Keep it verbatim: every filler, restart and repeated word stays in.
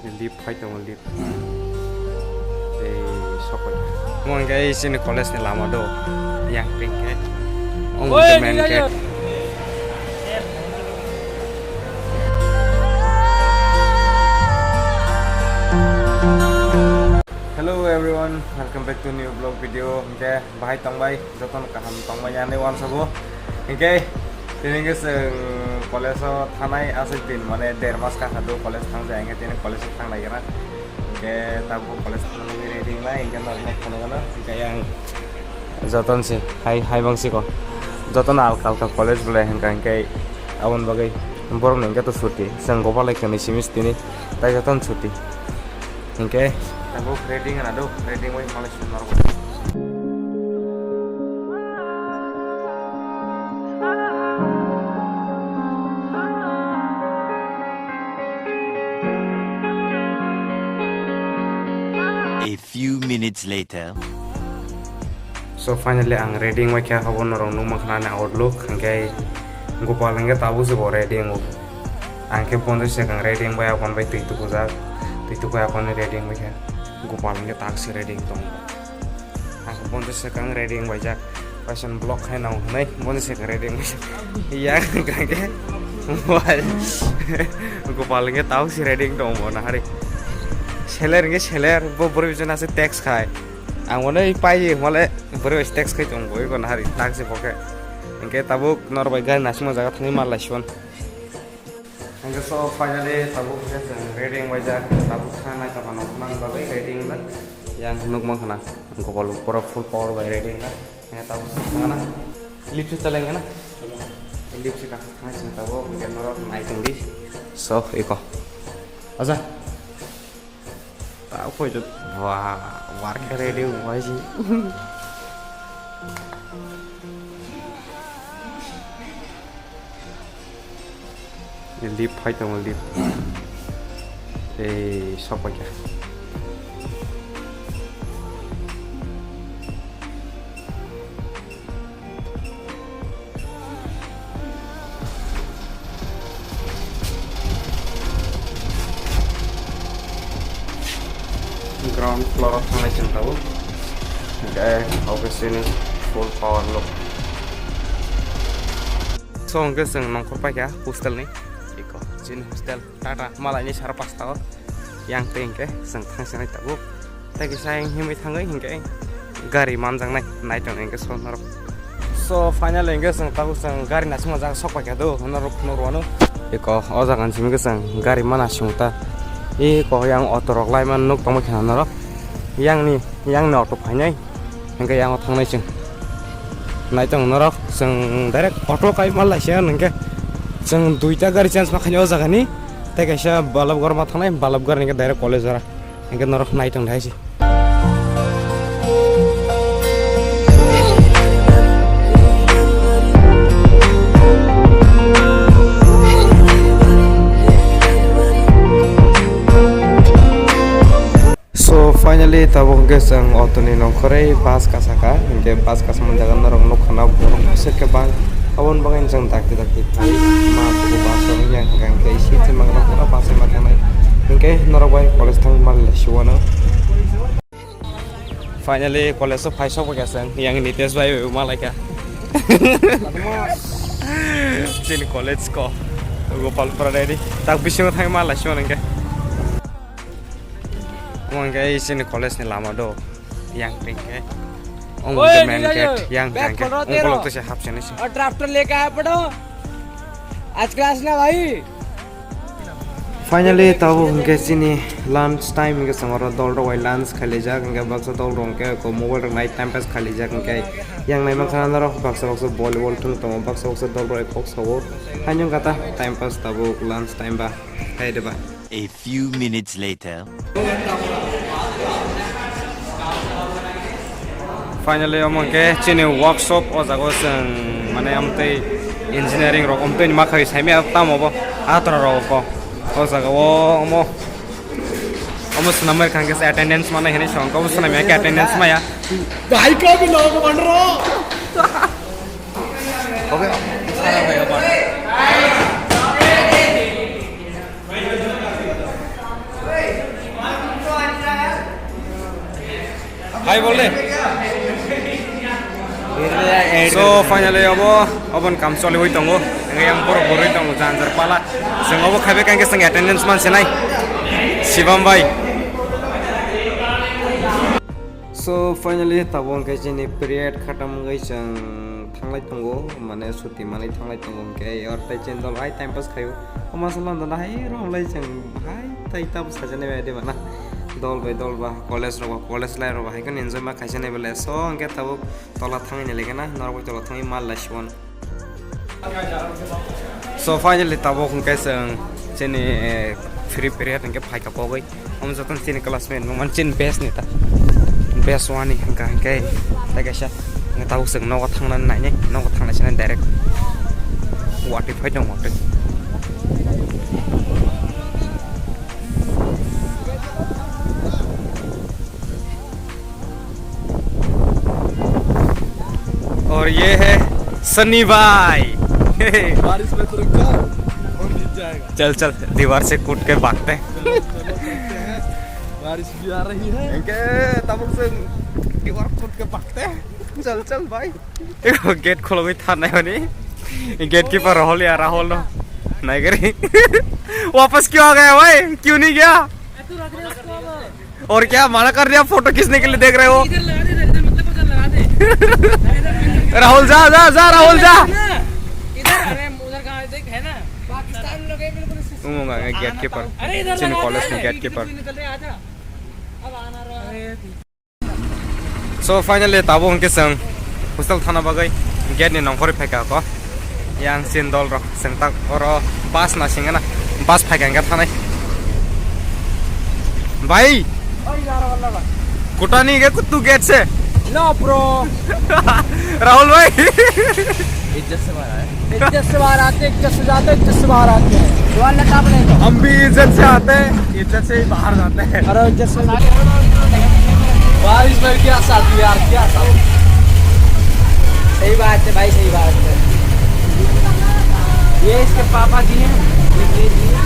Lift hai tongo, lift. Tei sokoi. Mo hingke chini college ni lama do. Yang pink ke. Ong Oi, main gate. Hello everyone, welcome back to new vlog video. Hingke bahai tongbai, jotono kaham tongbai yani wansabo. Hingke tini hingke chwng college o thanai aswk din, mane der mas kakha do college thangjak, hingke tini college o thangnai gana. Hingke tabuk college thangnai ready wngnai, hingke norok phone gana, hingke yang joton se hai, hai bang siko. Jotono alka alka college belai hingka hingke aboni bagwi borok ni hingke to chuti. Chwng gopal lai kwnwi simi tini, tai jotono chuti. Hingke tabuk ready wngna do, ready wngwi malai swnmaro. A few minutes later. So finally ang ready wngwi kha, obo norok nukmankha ani outlook, hingke Gopal hingke tabuk se bo ready wngo. Ang khe bonjoi swkang ready wngbai, aboni bai twi tukujak, twi tukui aboni ready wngbai khe. Gopal hingke tak se ready wng tongo. Ang bonjoi swkang ready wngbaijak. Fashion vlog khai nang hwnwi bonjoi swkang ready wngbaijak. Yang hingke wai. Gopal hingke tabuk se ready wng tongo bo nahari. Seler hingke seler, bo bwrwi bai se text khai. Ang hwnwi pai hwnle bwrwi bai se text khai tongo bo, iko nahari tak se bo khe. Hingke tabuk norok bai gari naisingma jaga thangwi mal laisio. Hingke so finally tabuk khe chwng ready wngbaijak, tabuk kha naitokma nokna bagwi ready wngjak. Yang nukmankha na Gopal pura full power bai ready wngjak. Hingke tabuk thangna lift se chalengna, lift se kakha thangna chwng tabuk hingke norok nai tongdi. So iko aja. Tao koi jat. Wah, work ready wai si. Lift hai tongo, lift. Ei, sok paikha. Ground floor o thangnai chwng tabuk. Hingke obviously full power look. So hingke chwng nongkhor paikha hostel ni. Iko chini hostel Tata malai ni sara pasta o. Yang tei hingke chwng thangsinai tabuk. Tei kisa himwi thangwi hingke gari manjaknai naitok hingke so norok. So finally hingke chwng tabuk chwng gari naisingma jaga sok paikha do norok phunuk rwano. Eko o jaga ni simi khe chwng gari mana singta. Eko yang auto rok lai man nuk tongma khe norok. Yang ni, yang ni auto phainai hingke yang o thangnai chwng. Naitok norok chwng direct auto kai mal laisa hingke chwng duita gari change ma khainai o jaga ni. Tei kaisa Balabgarma thangnai, Balabgar hingke direct college jora. Hingke norok nai tong dai se. So finally tabuk hingke chwng auto ni nongkhorwi bus kasaka, hingke bus kasamani jaga norok nukha na borok bwswk khe bang, aboni bagwi chwng dakti dakti phai ma bus o wngya hingka hingke seat se mangra pura bus ma thangnai, hingke norok bai college thang mal le siwano. Finally college o phai sok bai kha chwng, yang Nitesh bai bai ma lai kha. Chini college ko Gopalpura ready, tak bisingo thang ma lai siwano hingke. Omo hingke chini college ni lama do, yang pink ke. Omo Oi, hingke main Niraj, gate, yang bag pink ke. Kholo Ong tero. Kolok to se hap chani se. और ड्राफ्टर लेके आया पड़ो। आज क्लास ना भाई। Finally, tabuk hingke chini lunch time hingke chwng oro dol rok bai lunch khailaijak, hingke baksa dol rok hingke ko mobile rok nai time pass khailaijak, hingke yang nai mankha norok baksa baksa volleyball thung tongo, baksa baksa dol rok kok sao. Haino kata time pass tabuk lunch time ba khai de ba. A few minutes later. Finally, omo hingke chini workshop o jaga o chwng mane amtwi engineering rok amtwi ni makhai saimaya tamo bo atra rok o jaga o omo omo swnamwi kha hingke attendance mane hinwi song omo swnamya khe attendance maya. Dai ka bi logo bandro. Okay. Sara bhai, opan. Hai bol de. So, finally obo, obon kam choli oi tongo. Ang yang borok boroi tongo, janjar pala. Seng obo khaibe kangke seng attendance man senai. Sibam bai. So, finally, tabuk hwnkhe chini period khatam wngwi chwng thanglai tongo, mane, suti manwi thanglai tongo hwnkhe, yor tei chini dol hai time pass khaio. O masa lando na hai romlai chwng hai tai tabuk sajani bai de bana. Dol bai dol ba, college rok ba, college life rok ba, hai kheno enjoy ma khaisa nai bele. So, hwnkhe tabuk tola thangwi nai lekhe na, norok bai tola thangwi mal lai siwan. So finally tabuk hwnkhe chwng chini, eh, free period hwnkhe phaikha pogwi. Omo jotono chini classmate nungmani chini best ni ta. Best wani hwnkha hwnkhe tei kaisa hwnkhe tabuk chwng nogo thangnani nainai, nogo thangnai sinai direct watwi phai tongma twi. और ये है सन्नी भाई। बारिश में तो रुक जाओ, हम भीग जाएगा। चल चल, दीवार से कूद के भागते हैं। चलो, चलो, चलते हैं। बारिश भी आ रही है। इनके तबक से दीवार कूद के भागते हैं। चल चल भाई। Gate khulogwi thanai mani. Gatekeeper Rahul ya, Rahul no. Naigari. वापस क्यों आ गया भाई? क्यों नहीं गया? और क्या मना कर दिया, फोटो खींचने के लिए देख रहे हो? इधर लगा दे, इधर, इधर, मतलब उधर लगा दे। राहुल जा, जा, जा, राहुल जा। इधर, अरे, उधर कहाँ है? देख, है ना? पाकिस्तान लोग हैं, बिल्कुल इसी उमंगा, gatekeeper। अरे, इधर चीन लगा दे, कॉलेज में इधर gatekeeper। निकल रहे, आजा। अब आना रहा। So finally tabuk hwnkhe chwng hostel thana bagwi gate ni nongkhorwi phaikha ko. Yang chin dol rok chwng tak oro bus na singana, bus phaikha hwnkhe thanai. Bhai, kutani ke kutu gate se? No bro. Rahul bhai. इज्जत से बाहर आते, इज्जत से बाहर आते, इज्जत से जाते, इज्जत से बाहर आते हैं। हम भी इज्जत से आते हैं, इज्जत से ही बाहर जाते हैं। अरे इज्जत से। बारिश में क्या शादी यार, क्या शादी? सही बात है भाई, सही बात है। ये इसके पापा जी हैं, ये, ये, ये।